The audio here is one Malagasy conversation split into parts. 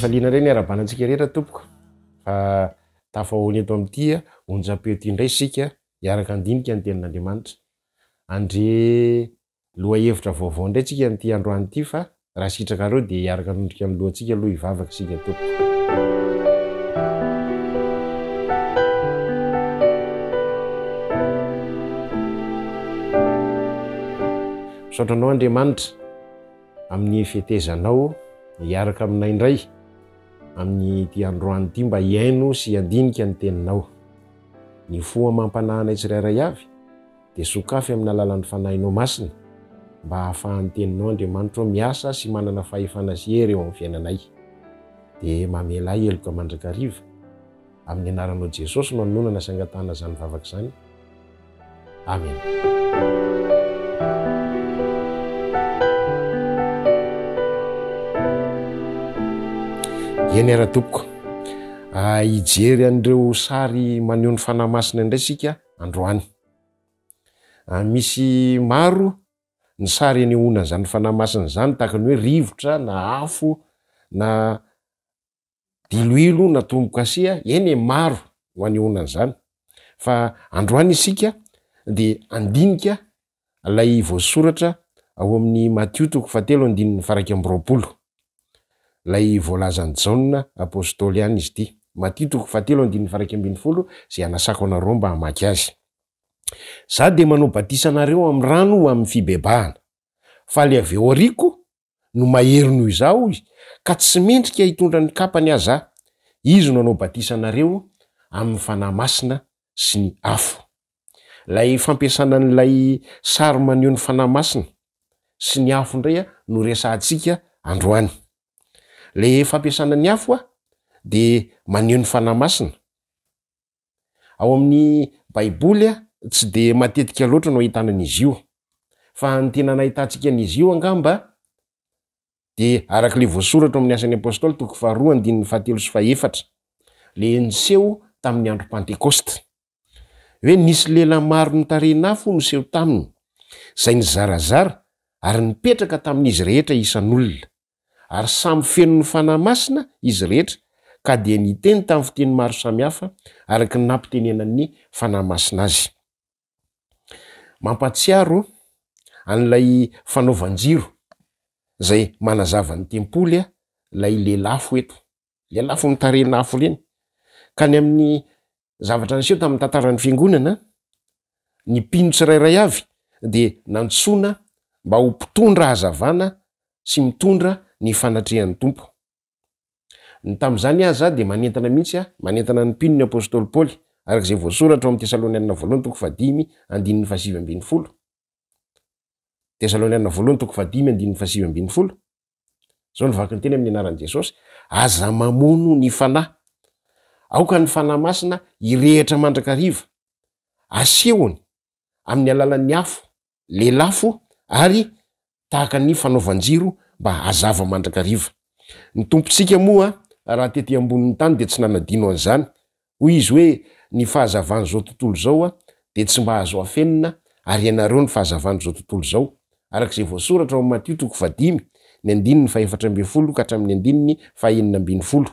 Hafaliana indray ny hiarahabana antsika rehetra tompoko fa tafahoana eto amin'ity onjam-peo ity indray isika hiaraka handinika ny tenin'Andriamanitra. Handre Lohahevitra vaovao indray tsika amin'ity androany ity fa raha sitrakareo dia hiaraka hanondrika ny lohantsika aloha hivavaka isika tompoko. Misaotra anao Andriamanitra amin'ny fetezanao hiaraka aminay indray amin'ity androany ity mba hihaino sy handinika ny teninao. Ny fo amam-panahinay tsirairay avy dia sokafy amin'ny alalan'ny Fanahinao Masina mba hahafahan'ny Teninao Andriamanitra ô miasa sy manana fahefana sy hery eo amin'ny fiainanay. Dia mamelà heloka mandrakariva. Amin'ny anaranao Jesosy no anononana sy angatahana izany vavaka izany. Amena. Eny ara tompoko. Hijery an'ireo sary maneho ny Fanahy Masina indray isika androany. Misy maro ny sary anehoana an'izany Fanahy Masina izany, tahaka ny hoe rivotra na afo na diloilo na tombo-kase, eny e, maro no anehoana an'izany. Fa androany isika dia handinika ilay voasoratra ao amin'ny Matio toko fahatelo andininy faha-iraika amby 20. Ilay voalazan'i Jaona apostoly ihany izy ity. Matio toko fahatelo andininy faha-11 izay hanasako anareo mba hamaky azy. Izaho dia manao batisa anareo amin'ny rano ho amin'ny fibebahana. Fa ilay avy eo aoriako no mahery noho izaho, hoy izy, ka tsy mendrika hitondra ny kapany aza aho. Izy no hanao batisa anareo amin'ny Fanahy Masina sy ny afo. Ilay fampiasana an'ilay sary maneho ny Fanahy Masina sy ny afo indray no resahantsika androany. Ilay fampiasana ny afo dia maneho ny Fanahy Masina. Ao amin'ny Baiboly tsy dia matetika loatra no ahitana an'izy io. Fa ny tena nahitantsika an'izy io angamba dia araka ilay voasoratra ao amin'ny Asan'ny Apostoly toko faharoa andininy fahatelo sy fahefatra, ilay niseho tamin'ny andro Pantekosta. Hoe nisy lela maro nitarehin'afo niseho taminy, izay nizarazara ary nipetraka tamin'izy rehetra isan'olona. Ary samy feno ny Fanahy Masina izy rehetra, ka dia niteny tamin'ny fiteny maro samihafa araka ny nampitenenan'ny Fanahy Masina azy. Mampahatsiaro an'ilay fanaovan-jiro izay manazava ny tempoly ilay lelafo eto. Lelafo mitarehin'afo ireny. Ka ny amin'ny zavatra niseho tamin'ny tantaran'ny fiangonana, ny mpino tsirairay avy dia nantsoina mba ho mpitondra hazavana sy mitondra ny fanatrehan'ny Tompo. Ny tamin'izany aza dia manentana mihitsy manentana ny mpino ny apostoly Paoly, araka izay voasoratra ao amin'ny Tesalonianina voalohany toko fahadimy andininy fahasivy ambinifolo. Tesalonianina voalohany toko fahadimy andininy fahasivy ambinifolo. Izao no vaky ny teny amin'ny anaran'i Jesosy, Aza mamono ny Fanahy. Aoka ny Fanahy Masina hirehitra mandrakariva. Asehony amin'ny alalan'ny afo, lelafo ary tahaka ny fanaovan-jiro mba hazava mandrakariva. Ny Tompontsika moa raha tety ambonin'ny tany dia tsy nanadino an'izany. Hoy Izy hoe, Ny fahazavan'izao tontolo izao dia tsy mba azo afenina ary ianareo ny fahazavan'izao tontolo izao, araka izay voasoratra ao amin'ny Matio toko fahadimy, ny andininy fahefatra ambinifolo ka hatramin'ny andininy fahenina ambinifolo.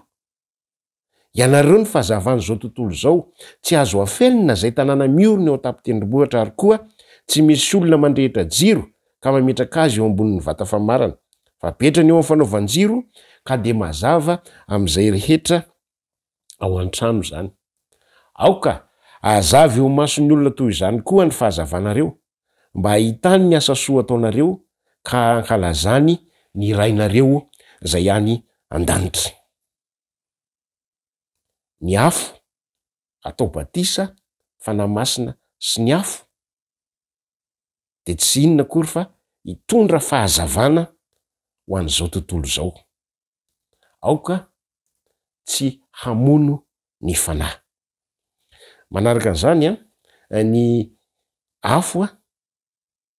Ianareo ny fahazavan'izao tontolo izao, tsy azo afenina izay tanàna miorina eo an-tampon-tendrombohitra ary koa tsy misy olona mandrehitra jiro ka mametraka azy eo ambonin'ny vata famarana, fa apetrany eo amin'ny fanaovan-jiro ka dia mazava amin'izay rehetra ao an-trano izany. Aoka hazava eo imason'ny olona toy izany koa ny fahazavanareo, mba hahitany ny asa soa ataonareo ka hankalazany ny Rainareo izay any an-danitra. Ny afo, atao batisa, Fanahy Masina sy ny afo, dia tsy inona akory fa hitondra fahazavana ho an'izao tontolo izao. Aoka tsy hamono ny fanahy. Manaraka an'izany, ny afo,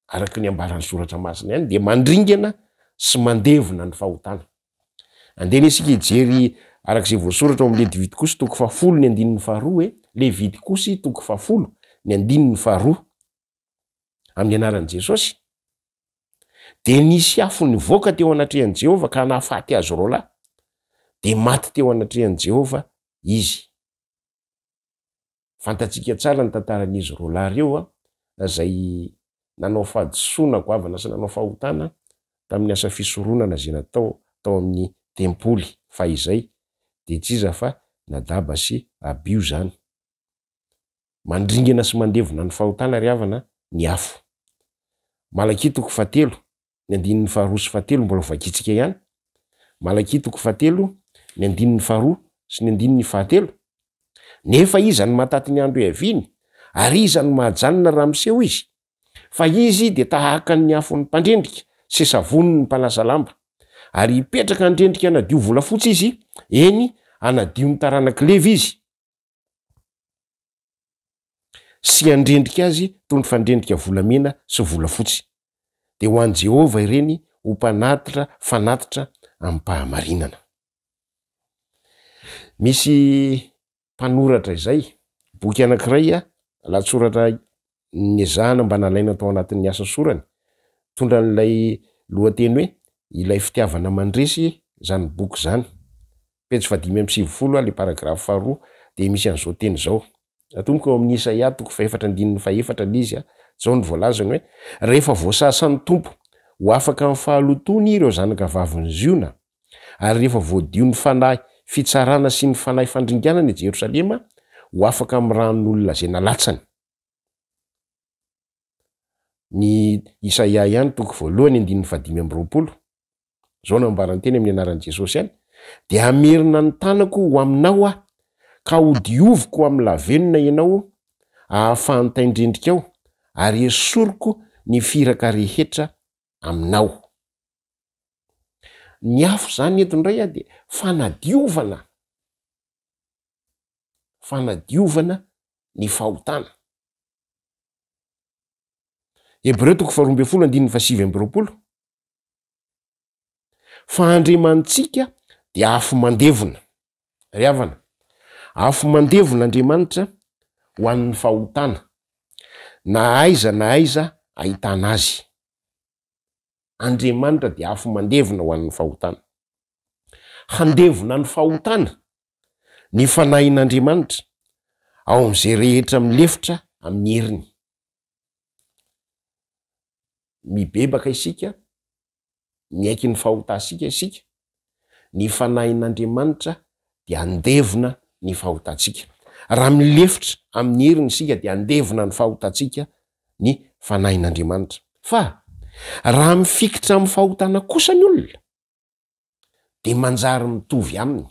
araka ny ambaran'ny Soratra Masina ihany, dia mandringana sy mandevona ny fahotana. Andeha anie isika hijery araka izay voasoratra ao amin'ny Levitikosy toko fahafolo ny andininy faharoa e, Levitikosy toko fahafolo ny andininy faharoa. Amin'ny anaran'i Jesosy. Dia nisy afo nivoaka teo anatrehan'i Jehovah ka nahafaty azy roalahy. Dia maty teo anatrehan'i Jehovah izy. Fantatsika tsara ny tantaran'izy roalahy ireo izay nanao fahadisoana goavana sy nanao fahotana tamin'ny asa fisoronana izay natao tao amin'ny tempoly fahizay, dia tsy iza fa Nadaba sy Abiho izany. Mandringana sy mandevona ny fahotana ry havana ny afo. Malakia toko fahatelo, ny andininy faharoa sy fahatelo mbola ho vakintsika ihany. Malakia toko fahatelo, ny andininy faharoa sy ny andininy fahatelo. Nefa iza no mahataty ny andro hiaviany, ary iza no mahajanona raha miseho izy? Fa izy dia tahaka ny afon'ny mpandrendrika sy savonin'ny mpanasa lamba. Ary hipetraka handrendrika hanadio volafotsy izy, eny, hanadio ny taranak'i Levy izy. Sy handrendrika azy toy ny fandrendrika volamena sy volafotsy. Dia ho an'i Jehovah ireny ho mpanatitra fanatitra amim-pahamarinana. Misy mpanoratra izay, boky anankiray, lahatsoratra nezahana mba nalaina tao anatin'ny asa sorany, mitondra an'ilay lohateny hoe Ilay fitiavana mandresy izany boky izany. Pejy fahadimy amby sivifolo, ilay paragrafy faharoa, dia misy an'izao teny izao. Atomboka eo amin'ny Isaia toko fahefatra andininy fahefatra ilay izy, izao no voalazany hoe, Rehefa voasasan'ny Tompo ho afaka amin'ny fahalotoany ireo zanaka vavin'i Ziona, ary rehefa voadion'ny fanahy fitsarana sy ny fanahy fandringanana i Jerosalema, ho afaka amin'ny ran'olona izay nalatsany. Ny Isaia ihany toko voalohany andininy fahadimy amby roapolo, izao no ambarany teny amin'ny anaran'i Jesosy ihany, dia hamerina ny tanako ho aminao aho, ka hodioviko amin'ny lavenona ianao ahafahan'ny tain-drendrikao, ary hesoriko ny firaka rehetra aminao. Ny afo izany eto indray dia fanadiovana, fanadiovana ny fahotana. Hebreo toko faharoa ambin'ny folo andininy fahasivy amby roapolo. Fa Andriamanitsika dia afo mandevona. Ry havana, afo mandevona Andriamanitra ho an'ny fahotana, na aiza na aiza ahitana azy. Andriamanitra dia afo mandevona ho an'ny fahotana. Handevona ny fahotana ny Fanahin'Andriamanitra ao amin'izay rehetra milefitra amin'ny heriny. Mibebaka isika, miaiky ny fahotantsika isika, ny Fanahin'Andriamanitra dia handevona ny fahotantsika. Raha milefitra amin'ny heriny isika dia handevona ny fahotantsika ny Fanahin'Andriamanitra. Fa raha mifikitra amin'ny fahotana kosa ny olona dia manjary mitovy aminy.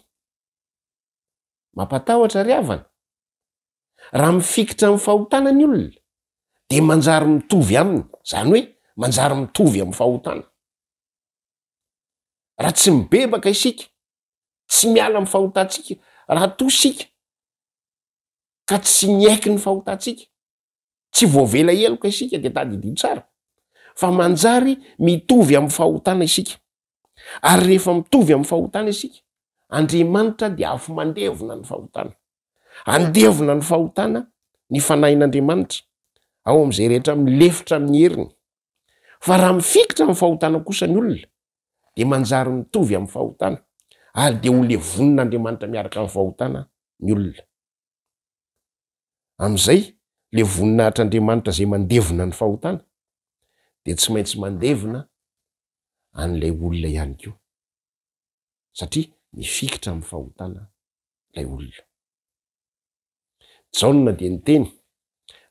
Mampatahotra ry havana. Raha mifikitra amin'ny fahotana ny olona dia manjary mitovy aminy, izany hoe manjary mitovy amin'ny fahotana. Raha tsy mibebaka isika, tsy miala amin'ny fahotantsika, raha toa isika ka tsy miaiky ny fahotantsika, tsy voavela heloka isika dia tadidio tsara fa manjary mitovy amin'ny fahotana isika. Ary rehefa mitovy amin'ny fahotana isika, Andriamanitra dia afo mandevona ny fahotana. Andevona ny fahotana ny fanahin'Andriamanitra ao amin'izay rehetra milefitra amin'ny heriny. Fa raha mifikitra amin'ny fahotana kosa ny olona dia manjary mitovy amin'ny fahotana ary dia ho levonin'Andriamanitra miaraka amin'ny fahotana ny olona. Amin'izay, ilay voninahitr'Andriamanitra izay mandevona ny fahotana dia tsy maintsy mandevona an'ilay olona ihany koa, satria mifikitra amin'ny fahotana ilay olona. Jaona dia niteny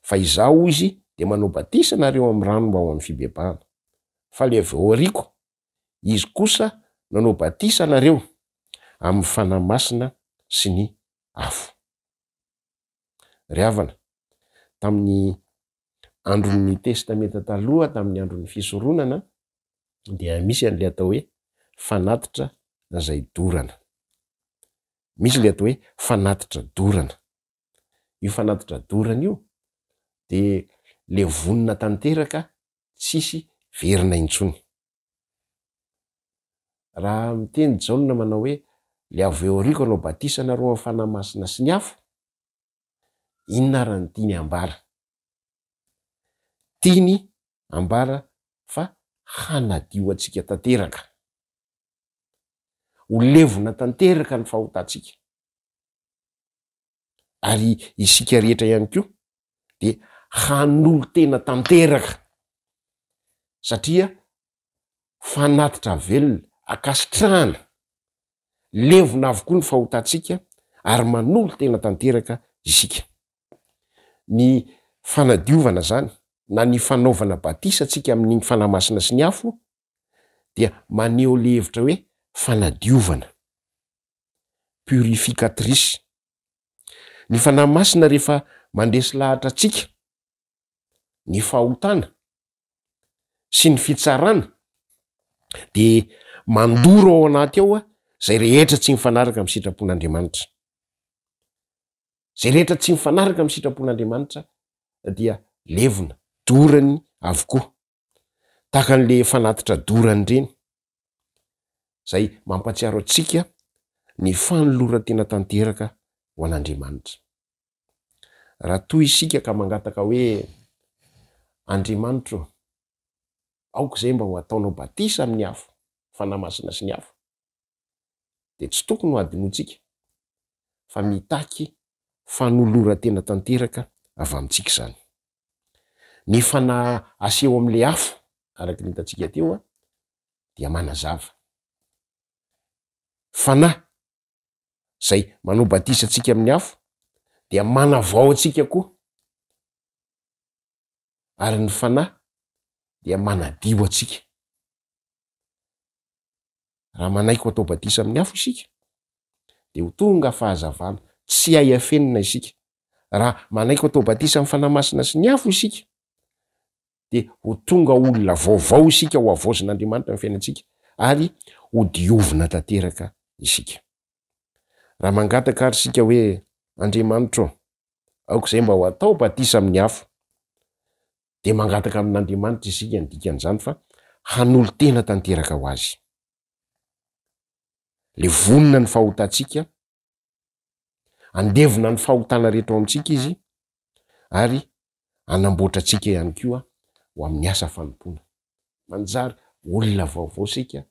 fa izaho hoy izy dia manao batisa anareo amin'ny rano mba ho amin'ny fibebahana, fa ilay avy ao aoriako, izy kosa nanao batisa anareo amin'ny Fanahy Masina sy ny afo. Ry havana, tamin'ny andron'ny Testamenta Taloha, tamin'ny andron'ny fisoronana, dia misy an'ilay atao hoe fanatitra izay dorana. Misy ilay atao hoe fanatitra dorana. Io fanatitra dorana io dia levonina tanteraka, tsisy verina intsony. Raha miteny Jaona manao hoe, Le avy eo aoriako hanao batisa anareo amin'ny Fanahy Masina sy ny afo, inona ary no tiany hambara? Tiany hambara fa hanadio antsika tanteraka. Ho levona tanteraka ny fahotantsika. Ary isika rehetra ihany koa dia hanolo-tena tanteraka satria fanatitra velona ankasitrahana, levona avokoa ny fahotantsika ary manolo-tena tanteraka isika. Ny fanadiovana izany na ny fanaovana batisa antsika amin'ny Fanahy Masina sy ny afo dia maneho le hevitra hoe fanadiovana, purificatrice. Ny Fanahy Masina rehefa mandresy lahatra antsika ny fahotana sy ny fitsarana dia mandoro ao anaty ao izay rehetra tsy mifanaraka amin'ny sitrapon'Andriamanitra. Izay rehetra tsy mifanaraka amin'ny sitrapon'Andriamanitra dia levona, dorany avokoa. Tahaka an'le fanatitra dorany ireny, izay mampahatsiaro antsika ny fanoloran-tena tanteraka ho an'Andriamanitra. Raha toa isika ka mangataka hoe, Andriamanitro ô, aoka izay mba ho ataonao batisa amin'ny afo, Fanahy Masina sy ny afo, dia tsy tokony ho hadinointsika fa mitaky fanoloran-tena tanteraka avy amintsika izany. Ny fanahy aseho amin'ilay afo, araka ny hitantsika teo, dia manazava. Fanahy izay manao batisa antsika amin'ny afo dia manavao antsika koa, ary ny fanahy dia manadio antsika. Raha manaiky ho atao batisa amin'ny afo isika, dia ho tonga fahazavana tsy hay afenina isika. Raha manaiky ho atao batisa amin'ny Fanahy Masina sy ny afo isika, dia ho tonga olona vaovao isika, ho havaozin'Andriamanitra ny fiainantsika, ary ho diovina tanteraka isika. Raha mangataka ary isika hoe, Andriamanitro ô, aoka izay mba ho atao batisa amin'ny afo, dia mangataka amin'Andriamanitra isika ny dikan'izany fa hanolo-tena tanteraka ho Azy. Levonina ny fahotantsika, handevona ny fahotana rehetra ao amintsika Izy, ary hanamboatra antsika ihany koa ho amin'ny asa fanompoana. Manjary olona vaovao isika,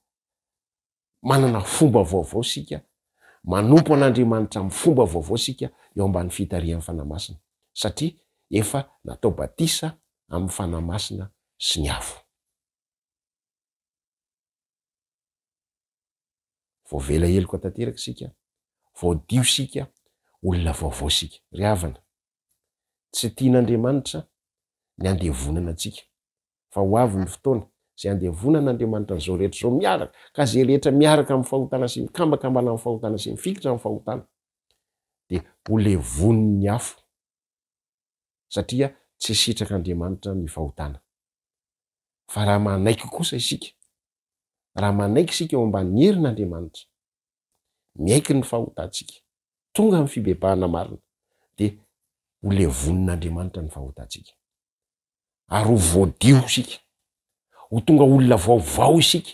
manana fomba vaovao isika, manompo an'Andriamanitra amin'ny fomba vaovao isika eo ambany fitarihan'ny Fanahy Masina, satria efa natao batisa amin'ny Fanahy Masina sy ny afo. Voavela heloka tanteraka isika, voadio isika, olona vaovao isika. Ry havana, tsy tian'Andriamanitra ny handevonana antsika, fa ho avy ny fotoana izay handevonan'Andriamanitra an'izao rehetra izao miaraka, ka izay rehetra miaraka amin'ny fahotana sy mikambakambana amin'ny fahotana sy mifikitra amin'ny fahotana dia ho levonin'ny afo, satria tsy sitrak'Andriamanitra ny fahotana. Fa raha manaiky kosa isika, raha manaiky isika eo ambanin'ny herin'Andriamanitra, miaiky ny fahotantsika, tonga amin'ny fibebahana marina, dia ho levonin'Andriamanitra ny fahotantsika. Ary ho voadio isika, ho tonga olona vaovao isika,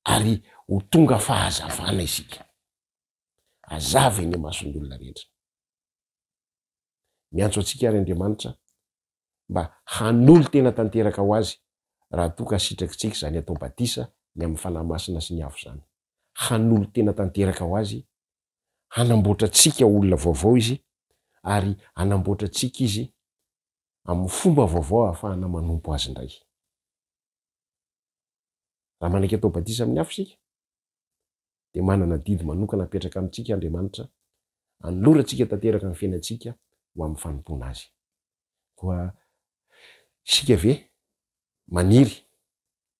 ary ho tonga fahazavana isika. Hazava eny imason'ny olona rehetra. Miantso antsika ary Andriamanitra mba hanolo-tena tanteraka ho Azy raha toa ka sitrakitsika izany atao batisa ny amin'ny Fanahy Masina sy ny afo izany. Hanolo-tena tanteraka ho Azy, hanamboatra antsika ho olona vaovao Izy ary hanamboatra antsika Izy amin'ny fomba vaovao ahafahana manompo Azy indray. Raha manaiky atao batisa amin'ny afo isika, dia manana adidy manokana apetraka amintsika Andriamanitra hanolorantsika tanteraka ny fiainantsika ho amin'ny fanompoana Azy. Koa isika ve maniry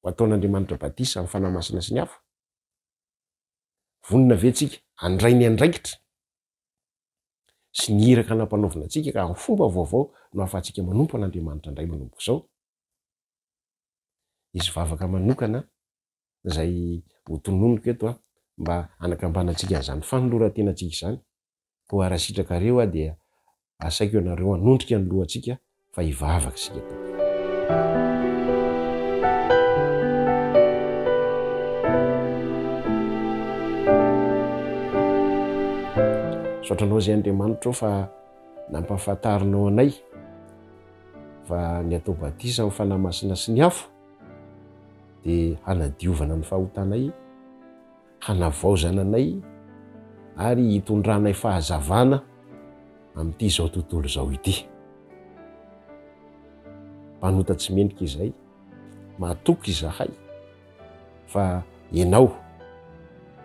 ho ataon'Andriamanitra batisa amin'ny Fanahy Masina sy ny afo? Vonona ve tsika handray ny andraikitra sy ny iraka nampanaovina antsika ka amin'ny fomba vaovao no ahafahantsika manompo an'Andriamanitra indray manomboka izao? Hisy vavaka manokana izay ho tononiko eto mba hanakambanantsika an'izany fanoloran-tenantsika izany, koa raha sitrakareo aho dia asaiko ianareo hanondrika ny lohantsika fa hivavaka isika tompoko. Misaotra anao izay Andriamanitra o fa nampahafantarinao anay fa ny atao batisa amin'ny Fanahy Masina sy ny afo dia hanadiovana ny fahotanay, hanavaozana anay ary hitondranay fahazavana amin'ity izao tontolo izao ity. Mpanota tsy mendrika izahay, matoky izahay fa Ianao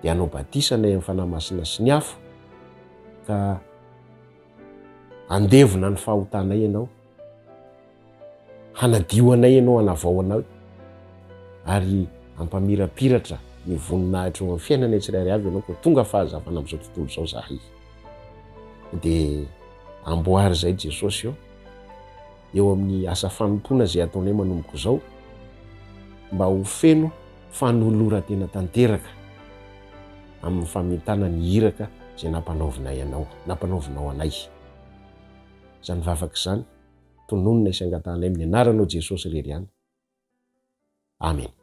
dia hanao batisa anay amin'ny Fanahy Masina sy ny afo ka handevona ny fahotanay Ianao. Hanadio anay Ianao, hanavao anay, ary hampamirapiratra ny voninahitro eo amin'ny fiainanay tsirairay avy Ianao, koa tonga fahazavana amin'izao tontolo izao izahay. Dia amboary izay Jesosy ô, eo amin'ny asa fanompoana izay ataonay manomboka izao, mba ho feno fanoloran-tena tanteraka amin'ny famitana ny iraka izay nampanaovinay Anao, nampanaovinao anay. Izany vavaka izany. Tononina sy angatahanay amin'ny anaranao Jesosy irery ihany. Amen.